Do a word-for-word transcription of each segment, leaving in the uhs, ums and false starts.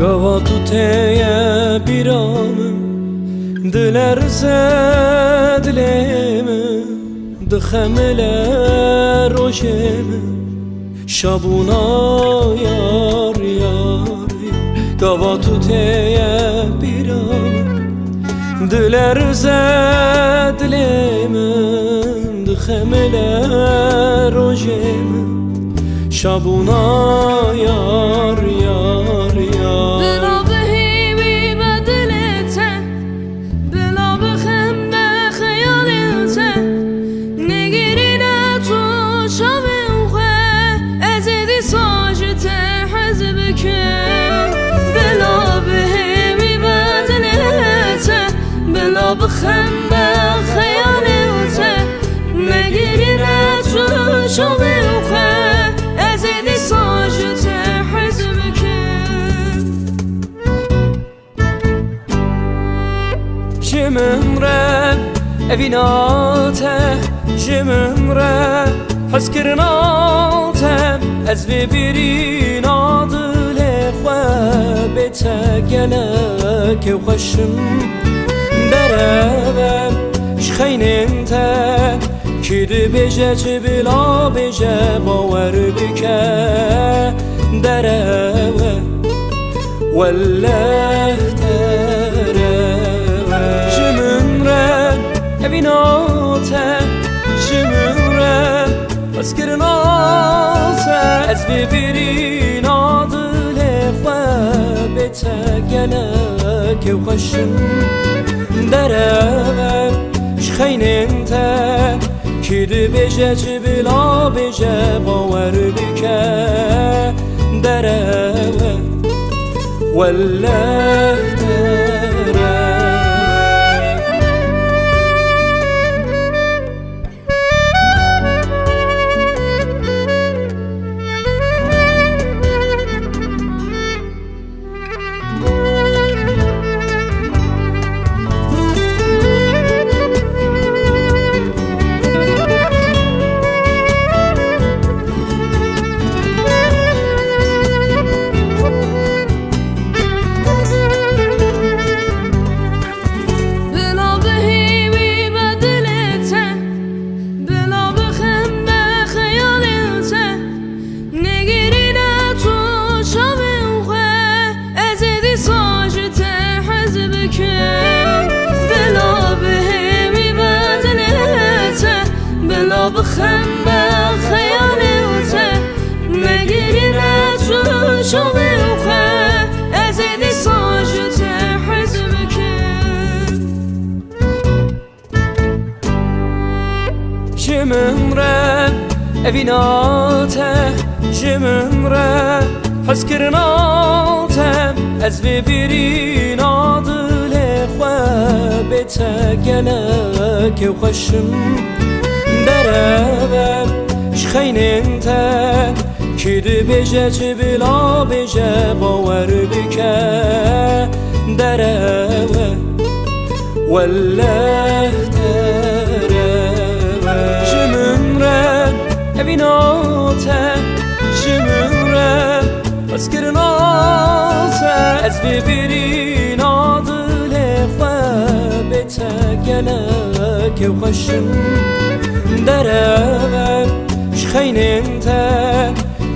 Gava tu teye bîra min, dilerze dilê min, dixemile rojê min, şabûna yar yar yar. Gava tu teye bîra min, dilerze dilê min, dixemile rojê min, şabûna yar yar yar. Bila bihêwî be dilê te, bila bixem be xeyalên te, negirîne tu çavên xwe, ez ê dîsa ji te hez bikim. Bila bihêwî be dilê te, bila bixem be xeyalên te, negirîne tu çavên xwe, ez ê dîsa ji te hez bikim. Ji min re evîna te, ji min re hezkirina te, ez vê birîna dilê xwe bê te gelek ê xweş im. Derew e ji xeynên te, kî dibêje çi bila bêje, bawer bike, derew e. Welleh derew e. Ji min re evîna te, ji min re hezkirina te, ez vê birîna dilê xwe bê te gelek ê xweş im. Derew e ji xeynên te, kî dibêje çi bila bêje, bawer bike, derew e. Welleh derew e. Bila bihêwî be dilê te, bila bixem be xeyalên te, negirîne tu çavên xwe, ez ê dîsa ji te hez bikim. Bila bihêwî be dilê te, bila bixem be xeyalên te, negirîne tu çavên xwe, ez ê dîsa ji te hez bikim. Ji min re evîna te, ji min re hezkirina te, ez vê birîna dilê xwe bê te gelek ê xweş im. Derew e ji xeynên te, kî dibêje çi bila bêje, bawer bike, derew e. Welleh derew e. Ji min re evîna te, ji min re hezkirina te, ez vê birîna dilê xwe bê te gelek ê xweş im. Derew e ji xeynên te,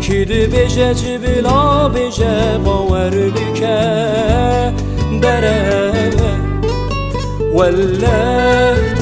kî dibêje çi bila bêje, bawer bike, derew e. Welleh